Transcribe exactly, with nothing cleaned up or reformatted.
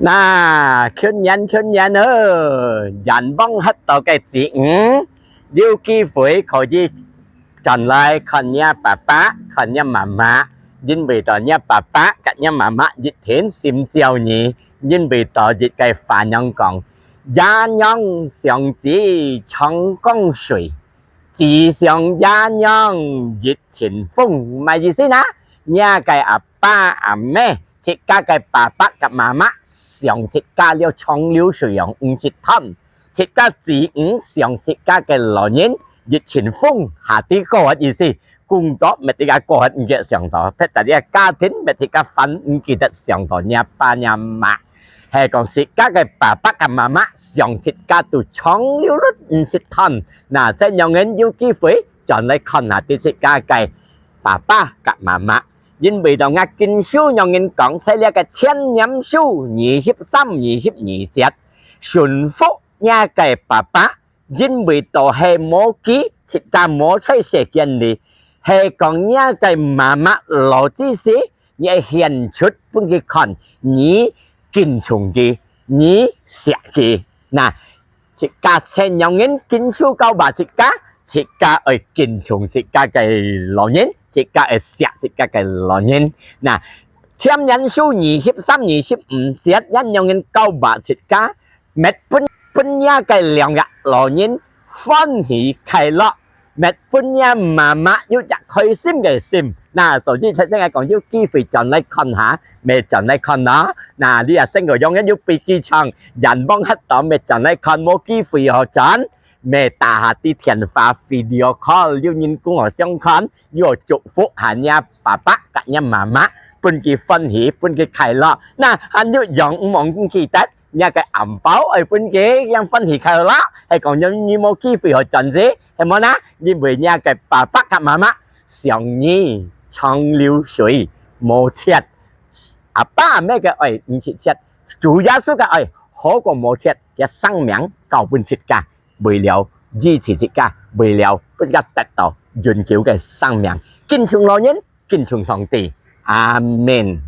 那，今年，今年哦，願望核到个子女，有機會可以轉來看若爸爸，看若媽媽，因為到若爸爸佮若媽媽一定心照你，因為到一个話仰講，爺娘相知長江水， 子想爺娘一陣風，麼意思呢？若个阿爸阿姆，自家个爸爸佮媽媽想自家了長流水樣毋識斷，自家子女想自家个老人，一陣風下地過个意思。工作乜自家過毋記得想到，別个家庭乜自家煩毋記得想到若爸若媽。 係講自家个爸爸佮媽媽想自家都長流水毋識斷，那，在仰仔有機會轉來看下自家个爸爸佮媽媽。因為到吾經書仰仔講，在這个箴言書二十三、二十二節，順服若个爸爸，因為到係無佢，自家無在世間裡，係講若个媽媽老之時， 你愛顯出分佢看，你敬重佢，你惜佢。那，自家在仰仔經書教化自家，自家愛敬重自家个老人，自家愛惜自家个老人。那，箴言書二十三、二十五節，也仰仔教化自家， 乜分，分若个兩个老人歡喜快樂，乜分若媽媽有隻開心个心。那，所以頭先𠊎講有機會轉來看下，乜轉來看囉。那，你也先个仰仔有飛機場，願望核到乜轉來看，無機會好轉，乜打下啲電話video call，有人講好相看，有祝福下若爸爸佮若媽媽，分佢歡喜，分佢快樂。那，還有仰毋忘記得， 若个紅包愛分佢，仰歡喜快樂，係講你，你無機會好轉世，係無呢？因為若个爸爸佮媽媽想你長流水無絕，阿爸阿姆个愛毋識絕，主耶穌个愛好過無絕，厥生命交分自家，為了醫治自家，為了分自家得到永久个生命。敬重老人，敬重上帝。阿們。